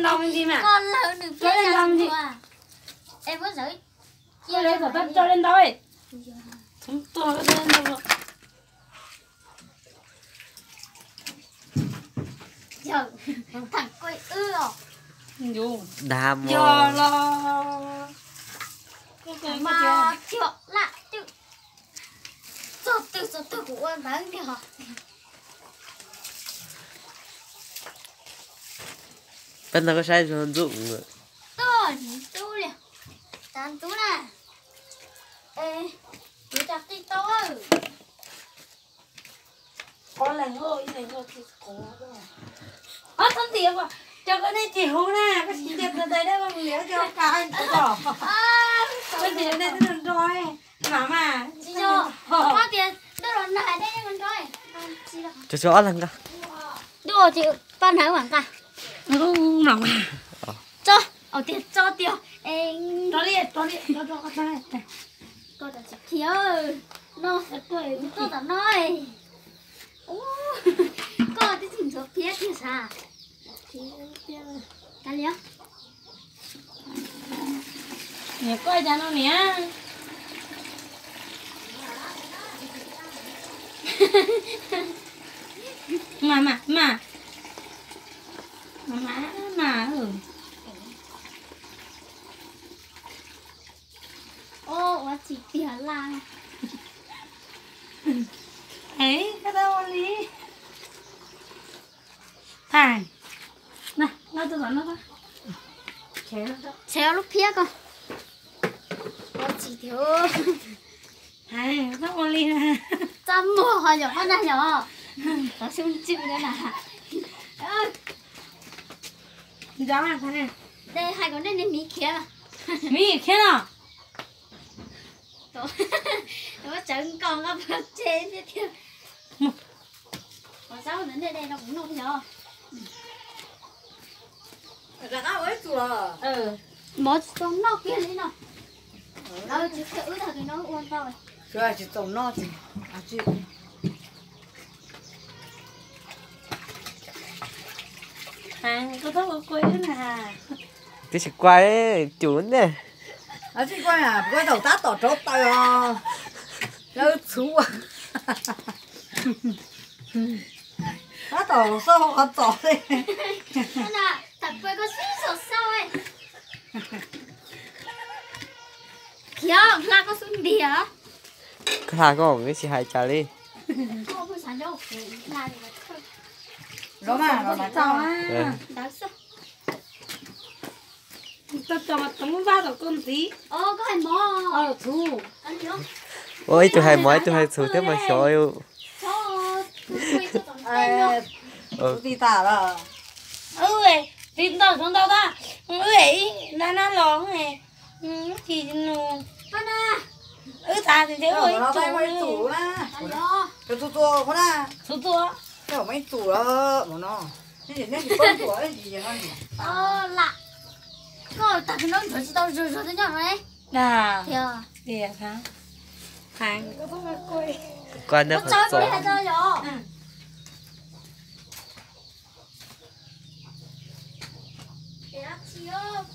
Los me ntsis mas. Koj lawv nws thiab los me ntsis. Es muab zawv cia, tso li ntawd. Txhoov tuag, tso li ntawd. Yog tham kuj wb os. Dag yog los. Mas cog laj twg, txog twg txog twg kuv ua ntawd kiag os. Peb no koj saib ntxub. Toj ntxub li, tas ntxub na. Yuav cov qij tau. Qhov leeg ib leeg qhov, ob txhob ntiav, cov koj nej tsis huv na, koj tsis ntiav tus tais dab mus liam cov ka ntxov. Koj ntiav nej twb nrog, mam mas. Tsis yog, koj tias ntuj los nag dej yeej nrog. Tsuas ob leeg nqa. Ntuj tsis pab hnav mam nqa. Tso, tias tso tias. Rov li, rov li, rov, rov, rov. Koj tsis khiav, no, tuaj tom no. Koj twb tsis ntxuav phiab tiag sav. Kav liam. Niam koj cas no niam. Mas, mas, mas. Mas, mas, mas. Ua tsis tiag laj. Es koj tab ua li. Thaj, na, nqa tuaj tom no. Tshev lub phiab ko. Ua tsis tiag. Tab ua li na. Txaj muag ho yom, poj nag yom. Tov xyoo ntsws na. Nco, de hais kom nej niag miv khiav. Miv khiav no. Tsawv nkaus nqa pov tseg tiag tiag. Ua zaub ntawd nej de rau kuv noj yog. Mov tsis tau noj kiag li no. Lawv tsis qhia wb tag kis no ua ntau. Tsis tau noj. Twb tsis kuaj cus ne. Tsis kuaj, kuaj thaum tab tom rauv taws os. Lawv txhuv. Tab tom xauj hauv qhov txos li. Khiav, hla koj xub ntiag. Koj hla koj, koj tsis hais cas li. Ua ib tug hais mov ib tug hais txhuv thiab mas xyov. Tiv tas los, tiv ntau tsuav ntau tab, wb ib nab nab los, tsis nus. Wb tas tias ua ib tug na. Txhuv txua, txhuv txua. Ua ib tug no, nej tsis paub txuas. Lam, koj tag kis no ntxuav tsis tau zuag zuag nyob no. Tias, tias, koj txhob, koj txhob hais tso yom. Tias dab tsi os.